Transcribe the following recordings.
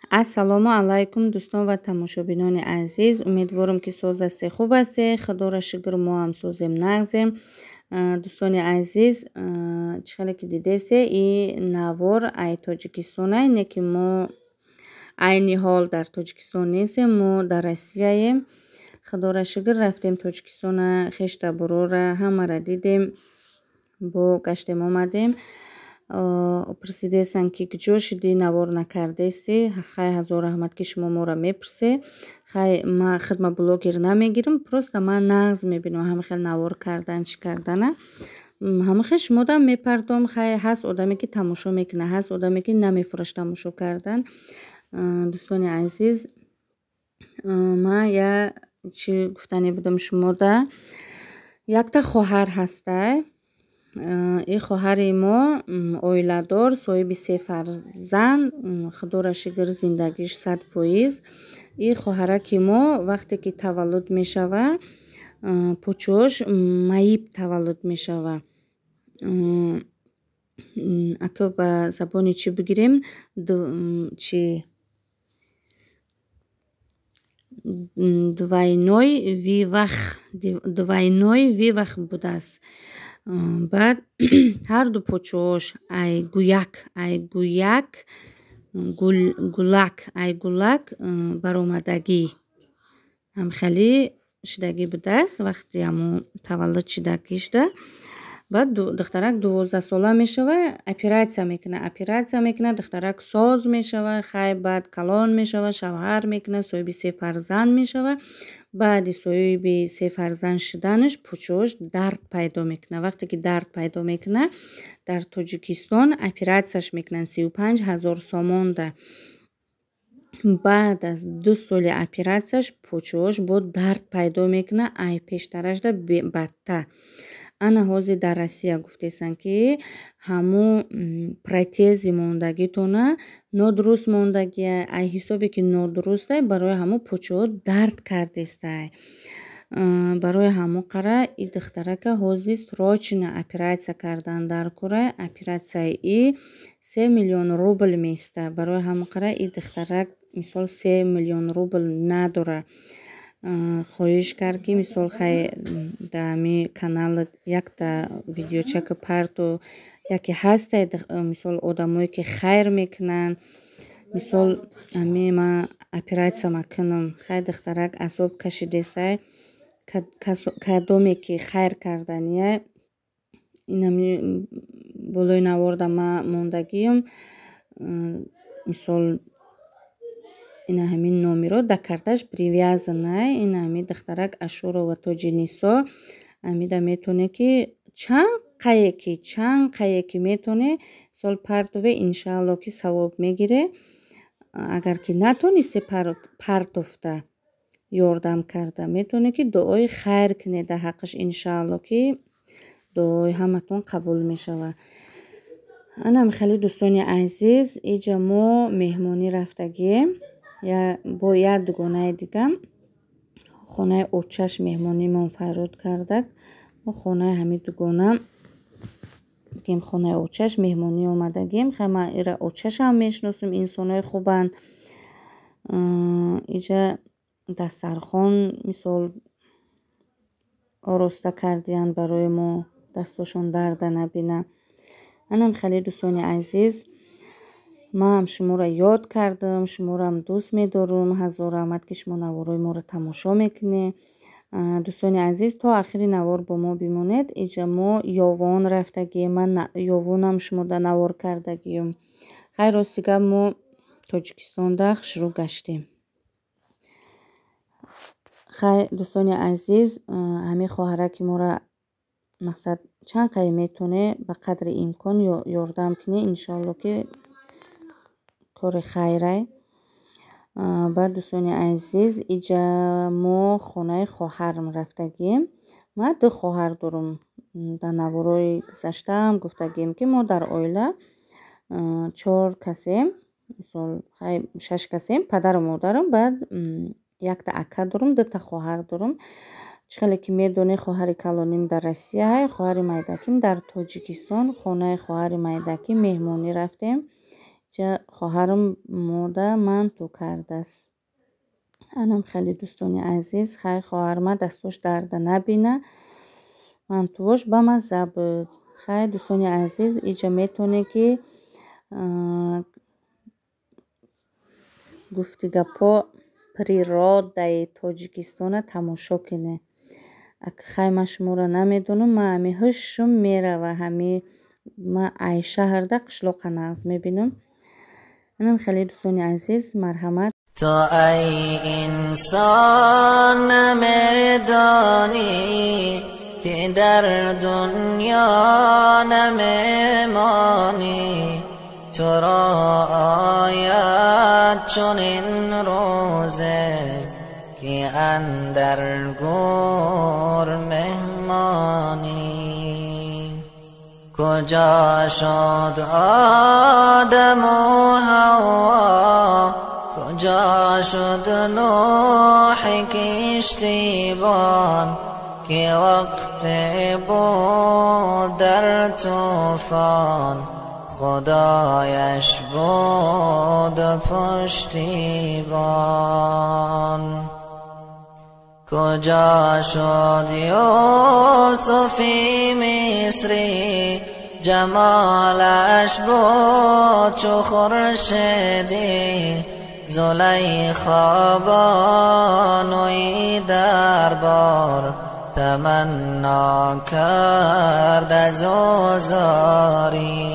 Ассалому алайкум, дӯстон ва тамошобинони азиз. Умедворам, ки соз ҳастед, хуб ҳастед. Худоро шукр, мо ҳам созем, нағзем. Дӯстони азиз, чӣ хеле ки дидесе, и навор ай Тоҷикистонай, не ки мо айни ҳол дар Тоҷикистон нестем, мо дар Россияем. Худоро шукр, рафтем Тоҷикистона, хештаборора ҳамаро дидем, бо гаштем, омадем. Пурсидестанд, ки куҷо шудӣ, навор накардести. Хай, ҳазор раҳмат, ки шумо моро мепурсед. Хай, ман худма блогер намегирам, просто ман нағз мебинам ҳама хел навор кардан, чӣ кардана. Ҳама хел шумодам мепартом. Хай, ҳаст одаме, ки тамошо мекунад, ҳаст одаме, ки намефурӯшад тамошо кардан. Дӯстони азиз, ман я чӣ гуфтанӣ будам шумода. Якта хоҳар ҳастай. Ин хоҳари мо оиладор, соҳиби се фарзанд, худоро шукр, зиндагиш 100%. Ин хоҳараки мо вақте ки таваллуд мешава, почош маиб таваллуд мешава. Ако ба забони чӣ бигирем, чи двойной вывих, двойной вывих будааст. Баъд ҳарду почош ай гӯяк, ай гӯяк, гулак, ай гулак баромадагӣ ҳамхелӣ шудагӣ будааст вақти ҳамун таваллуд шудагишда. Баъд духтарак 12сола мешава, оператсия мекунад, оператсия мекунад, духтарак соз мешава. Хай, баъд калон мешава, шавҳар мекунад, соҳиби се фарзанд мешава. Баъди соҳиби се фарзанд шуданаш пучош дард пайдо мекунад. Вақте ки дард пайдо мекунад, дар Тоҷикистон оператсияш мекунанд 35 000 сомонда. Баъд аз 2 соли оператсияш почош бо дард пайдо мекунад, ай пештарашда бадтар. Ана ҳозир дар Россия гуфтестанд, ки ҳамун протези мондагитона нодуруст мондагия. Ай ҳисобе ки нодурустай, барои ҳамун почоҳо дард кардестай. Барои ҳамун қара и духтарака ҳозир срочно оператсия кардан дар кора. Оператсияи и 3 миллион рубл меистад. Барои ҳамун қара и духтарак, мисол, 3 миллион рубл надорад. Хоҳиш кард, ки, мисол, хай, дар ҳами канал якта видеочака парту, яке ҳастай, мисол, одамое ки хайр мекунанд, мисол, ҳами ман оператсияма кунам. Хай, духтарак азоб кашидесай. Кадоме ки хайр кардания, инами болои наворда ман мондагиам, мисол, ина ҳамин номеро дар карташ привязанай. Ина ҳамин духтарак Ашурова Тоҷинисо. Ҳамида метавонед, ки чанд қае ки, чанд қае ки метавонед, мисол, партове, иншаалло, ки савоб мегиред. Агар ки натонисте партофта ёрдам карда, метавонед, ки дуои хайр кунед дар ҳаққаш. Иншаалло, ки дуои ҳаматон қабул мешавад. Анам хеле, дӯстони азиз, иҷа мо меҳмонӣ рафтагием бо як дугонаи дига. Хонаи очаш меҳмонимон фарёд кардак. Мо хонаи ҳамин дугона бигем, хонаи очаш меҳмонӣ омадагием. Хай, ман ира очашам мешиносам, инсонои хубанд. Иҷа дастархон, мисол, ороста кардиянд барои мо, дастошон дарда набина. Анам хеле, дӯстони азиз, ман шуморо ёд кардам, шумоам дӯст медорам. Ҳазор раҳмат, ки шумо наворои моро тамошо мекунед. Дӯстони азиз, то ахири навор бо мо бимонед. Иҷа мо Ёвон рафтагием, ман Ёвонам шумода навор кардагием. Хай, рости гап, мо Тоҷикистонда хушрӯ гаштем. Хай, дӯстони азиз, ҳамин хоҳараки моро, мақсад, чанд қае метавонед, ба қадри имкон ёрдам кунед. Иншоалло, ки кори хайрай. Баъд, дӯстони азиз, иҷа мо хонаи хоҳарам рафтагием. Ман ду хоҳар дорам. Дар наворои гузаштаам гуфтагием, ки мо дар оила чор касем, мисол, хай, шаш касем: падару модарам, баъд якта ака дорам, дута хоҳар дорам. Чӣ хеле ки медонед, хоҳари калоним дар Россия, хоҳари майдаким дар Тоҷикистон. Хонаи хоҳари майдакӣ меҳмонӣ рафтем. Ча хоҳарам мода манту кардааст. Анам хеле, дӯстони азиз, хай, хоҳарма дастош дарда набина. Мантуош бамазза буд. Хай, дӯстони азиз, иҷа метавонед, ки гуфти гапҳо, природаи Тоҷикистона тамошо кунед. Хай, ман шуморо намедонам, ман ҳами ҳушум мерава, ҳами ман ай шаҳрда қишлоқа нағз мебинам. Инам хеле, дӯстони азиз, марҳамат. То ай инсон, намедонӣ, ки дар дунё намемонӣ, туро ояд чунин рӯзе, ки андар гӯр меҳмонӣ. Куҷо шуд Одаму Ҳавво, куҷо шуд Нӯҳи киштибон, ки вақте буд дар тӯфон, Худояш буд пуштибон. Куҷо шуд Юсуфи Мисрӣ, ҷамолаш буд чу хуршедӣ, Зулайхо бонуи дарбор таманно кард аз ӯ зорӣ.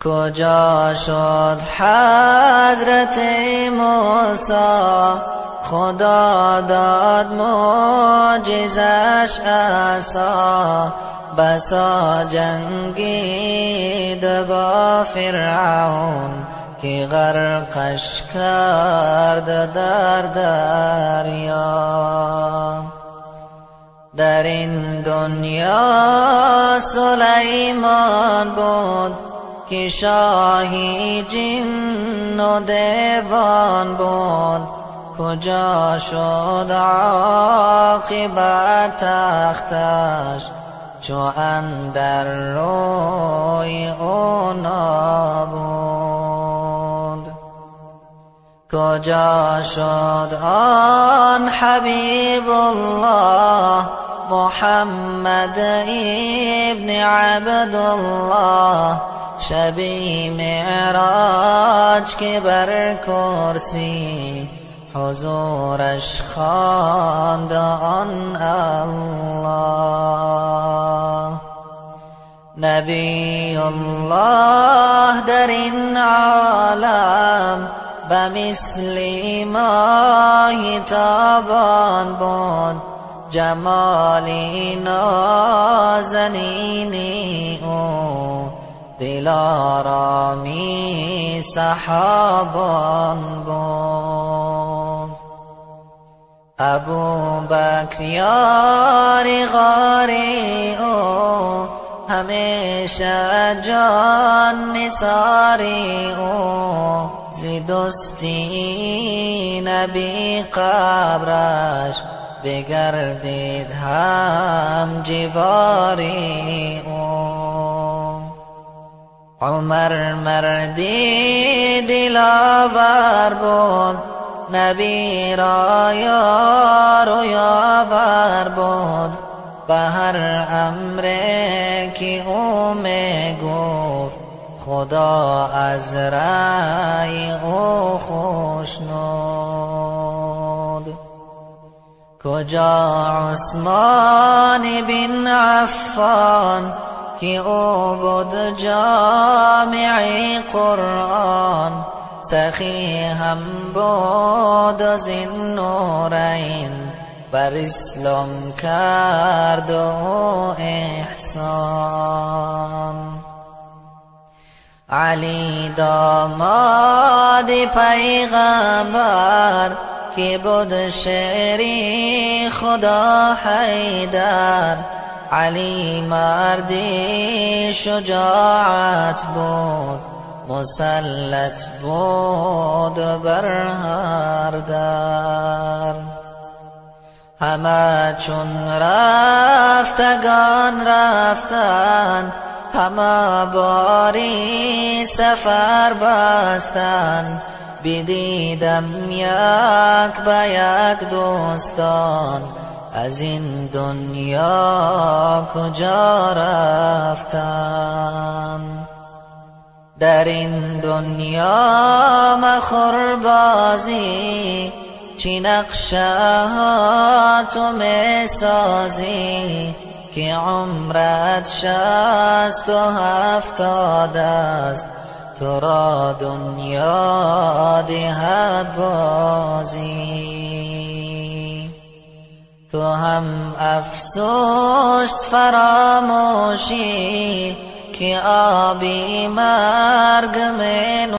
Куҷо шуд ҳазрати Мусо, Худо дод мӯъҷизаш асо, басо ҷангид бо Фиръавн, ки ғарқаш кард дар дарё. Дар ин дунё Сулаймон буд, ки шоҳи ҷинну девон буд, куҷо шуд оқибат тахташ, чу андар рӯи ӯ нобуд. Куҷо шуд он Ҳабибуллоҳ, Муҳаммад ибни Абдуллоҳ, шаби меъроҷ, ки бар курсӣ ҳузураш хонд он Аллоҳ. Набиюллоҳ дар ин олам ба мисли моҳи тобон буд, ҷамоли нозанини ӯ дилороми саҳобон буд. Абубакр ёри ғори ӯ, ҳамеша ҷон нисори ӯ, зи дӯстии набӣ қабраш бигардид ҳам ҷивори ӯ. Умар марди диловар буд, набиро ёру ёвар буд, ба ҳар амре ки ӯ мегуфт, Худо аз раъи ӯ хушнуд. Куҷо Усмон бин Аффон, ки ӯ буд ҷомеи Қуръон, сахӣ ҳам буд, Зиннурайн бар ислом кард ӯ эҳсон. Алӣ домоди пайғамбар, ки буд шери Худо Ҳайдар, Алӣ марди шуҷоат буд, мусаллат буд бар ҳар дар. Ҳама чун рафтагон рафтанд, Ҳама бори сафар бастан, бидидам як ба як дӯстон аз ин дунё куҷо рафтан. Дар ин дунё махӯр бозӣ, чӣ нақшаҳо ту месозӣ, ки умрат 67 аст, туро дунё диҳад бозӣ. Ту ҳам афсӯс фаромӯшӣ, ки оби марг менӯшӣ.